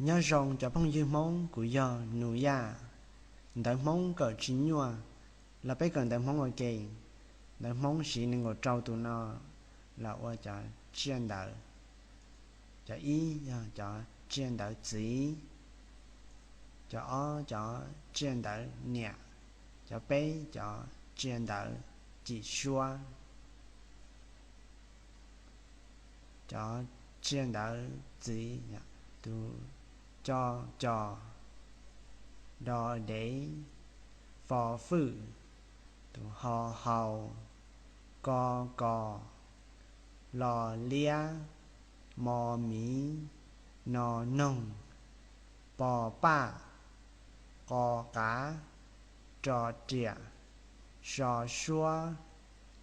Nyob zoo cov phooj ywg Hmoob, kuv yog Nus Yaj. Ntawv Hmoob kawm tsis nyuaj los peb kawm ntawv Hmoob ua ke. Ntawv Hmoob siv nees nkaum rau tus no los ua cov tsiaj ntawv. Cov ib yog cov tsiaj ntawv txiv, cov ob cov tsiaj ntawv niam, cov peb cov tsiaj ntawv cim suab. Cov tsiaj ntawv txiv: tus co, cos, do, dev, fo, fwj, tus ho, hau, ko, kos, lo, liab, mo, miv, no, noog, po, paj, qo, qav, ro, riam, so, suab,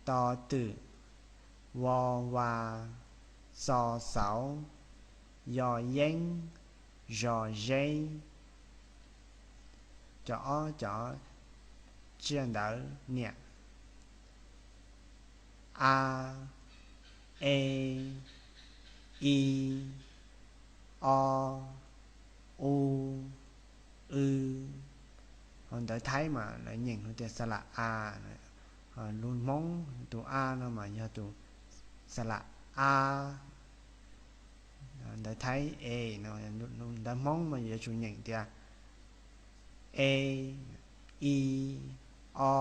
to, twm, vo, vas, xo, xauv, yo, yeeb, zo, zeb. Cov ob cov tsiaj ntawv niam: a, e, i, o, u, w. Ho ntawv Thaib mas lawv nyeem hu tias ສະຫຼະ a. Ho lus Hmoob tus a no mas yog tus ສະຫຼະ a. Ntawv Thaib e no, ntawv Hmoob mas yuav tsum nyeem tias e, i, o,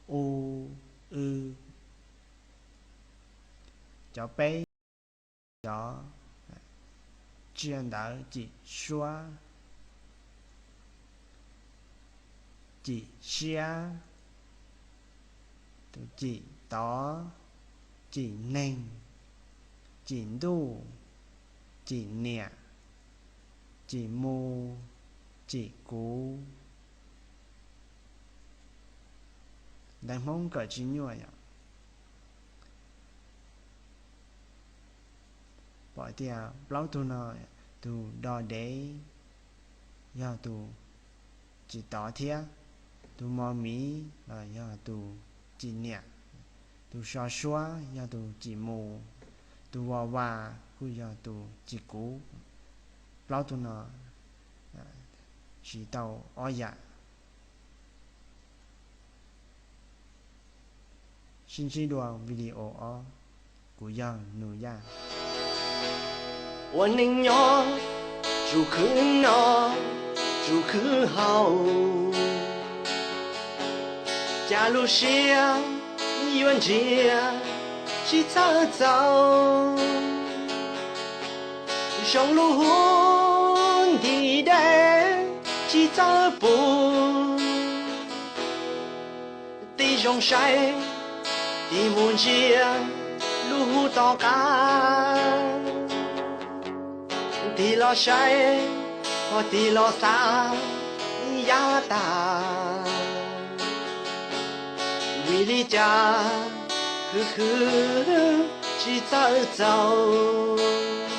u, w. Cov peb, cov tsiaj ntawv cim suab, cim siab, tus cim tod, cim neeg, cim ntuj, cim niam, cim mus, cim kuv. Ntawv Hmoob kawm tsis nyuaj yom. Pom tias plaub tug no, tus do dev yog tus cim tod thiab, tus mo miv los yog tus cim niam, tus so suab yog tus cim mus, tus vo vas kuj yog tus cim kuv. Plaub tug no siv tau ob yam. Sib ntsib dua video ob. Kuv yog Nus Yaj. Ua neej nyob tsum khwv noj, tsum khwv haus, cas lub siab yuav ntsiag tsis txawj txaus. Zoo lub hub nti deb tsis txawj pum. Tig zoo saib, tig mus ntsia lub hub tom qab. Tig los saib, ho tig los xav yav tag. Vim li cas khwv khwv tsis txawj txaus.